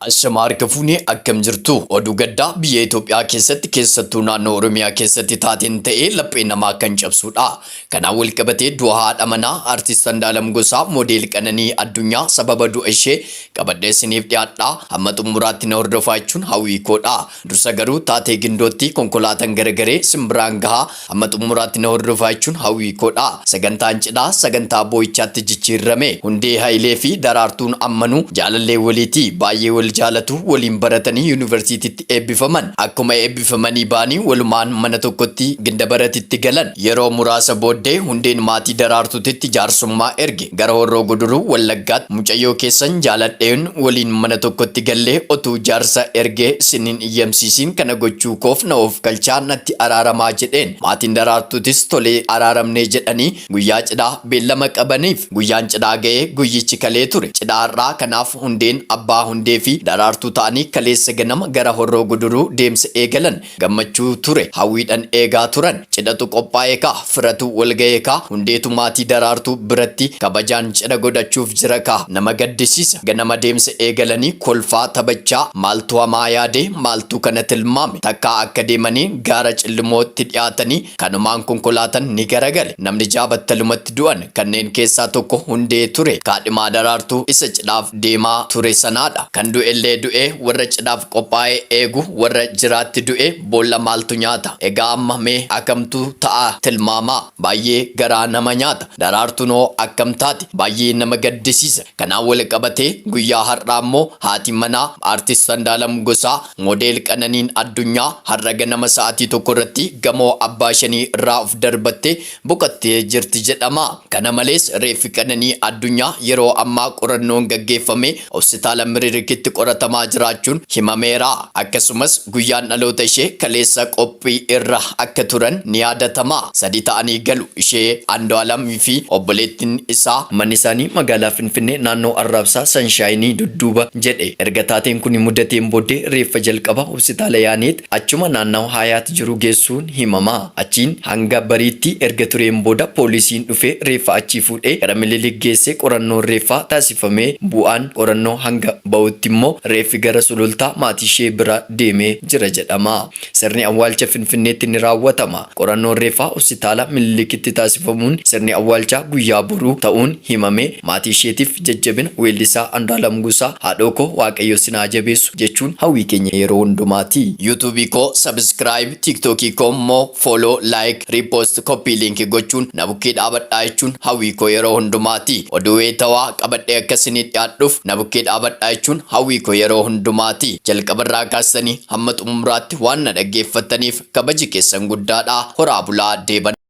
Ashamaa harka fuunee akkam jirtu? Oduu gaddaa biyya Itoophiyaa keessatti keessattuu naannoo Oromiyaa keessatti taateen ta'ee laphee namaa kan cabsuudha. Kanaan walqabatee du'a haadha manaa Artist Andaalam Gosaa Moodeel Qananii Addunyaa sababa du'a ishee qabadhee isiniif dhiyaadha. Hamma xumuraatti na hordofaa jechuun hawwii koodha. Dursa garuu taatee Gindootti konkolaatan garagaree simbiraan gahaa hamma xumuraatti na hordofaa jechuun hawwii koodha. Sagantaan cidhaa sagantaa boo'ichaatti jijjiirrame. Hundee Hayilee fi Daraartuun ammanuu jaalallee waliiti. Baay'ee wal jaalatu, waliin baratanii yuunivarsiititti eebbifaman. Akkuma eebbifamanii ba'anii walumaan mana tokkotti Gindabaratitti galan. Yeroo muraasa booddee Hundeen maatii Daraartuutitti jaarsummaa erge. Gara Horroo Guduruu Wallaggaatti mucayyoo keessan jaaladheen waliin mana tokkotti gallee otuu jaarsa ergee isin hin iyyamsiisiin kana gochuu koof na oofkalchaa natti araaramaa jedheen. Maatiin Daraartuutis tolee araaramnee jedhanii guyyaa cidhaa beellama qabaniif. Guyyaan cidhaa ga'ee guyyichi kalee ture. Cidha har'aa kanaaf Hundeen abbaa Hundee fi Daraartuu ta'anii kaleessa ganama gara Horroo Guduruu deemsa eegalan. Gammachuu ture. Hawwiidhan eegaa turan. Cidhatu qophaa'e kaa. Firatu walga'e kaa. Hundeetu maatii Daraartuu biratti kabajaan cidha godhachuuf jira kaa. Nama gaddisiisa. Ganama deemsa eegalanii kolfaa, taphachaa, maaltu hamaa yaade, maaltu kana tilmaame. Takkaa akka deemanii gaara Cillimootti dhiyaatanii kanumaan konkolaatan ni garagale. Namni 6 battalumatti du'an. Kanneen keessaa tokko Hundee ture. Kaadhimaa Daraartuu isa cidhaaf deemaa ture sanaadha. Kan du'ellee du'ee warra cidhaaf qophaa'ee eegu warra jiraatti du'e boolla maaltu nyaata? Egaa amma mee akamtu ta'a tilmaamaa? Baay'ee garaa nama nyaata. Daraartuunoo akkam taati? Baay'ee nama gaddisiisa. Kanaan wal qabatee guyyaa har'aa immoo haati manaa Aartist Andaalam Gosaa, Moodeel Qananiin Addunyaa har'a ganama sa'aatii 1:00 irratti gamoo abbaa shanii irraa of darbattee boqottee jirti jedhama. Kana malees reeffi Qananii Addunyaa yeroo ammaa qorannoon gaggeeffamee Hospitaala Miririkitti qoratamaa jiraachuun himameera. Akkasumas guyyaan dhaloota ishee kaleessa qophii irra akka turan ni yaadatama. Sadi ta'anii galu. Ishee, Andu'aalam fi obboleettin isaa. Manni isaanii magaalaa Finfinnee naannoo Arraabsaa Sanshaayinii dudduuba jedhe. Erga taateen kuni mudateen booddee reeffa jalqaba Hospitaala Yaaneet achuma naannawa Haayaat jiru geessuun himama. Achiin hanga bariitti erga tureen booda poolisiin dhufee reeffa achii fuudhee gara Mililik geessee qorannoon reeffaa taasifamee bu'aan qorannoo hanga ba'utti immoo reeffi gara Sulultaa maatiishee bira deemee jira jedhama. Sirni awwaalcha Finfinneetti ni raawwatama. Qorannoon reeffaa Hospitaala Mililikitti taasifamuun sirni awwaalchaa guyyaa boruu ta'uun himame. Maatii isheetiif jajjabina Weellisaa Andu'aalam Gosaa haadhoo koo Waaqayyo sin haa jabeessu jechuun hawwii keenya yeroo hundumaati. YouTube koo subscribe, TikTok koo immoo follow, like, repost, copy link gochuun na bukkee dhaabadhaa jechuun hawwii koo yeroo hundumaati. Oduu wayitawaa qabadhee akka isinii dhiyaadhuuf na bukkee dhaabadhaa jechuun hawwii koo yeroo hundumaati. Jalqabarraa kaastanii hamma xumuraatti waan na dhaggeeffattaniif kabaji keessan guddaadha. Horaa bulaa deebanaa.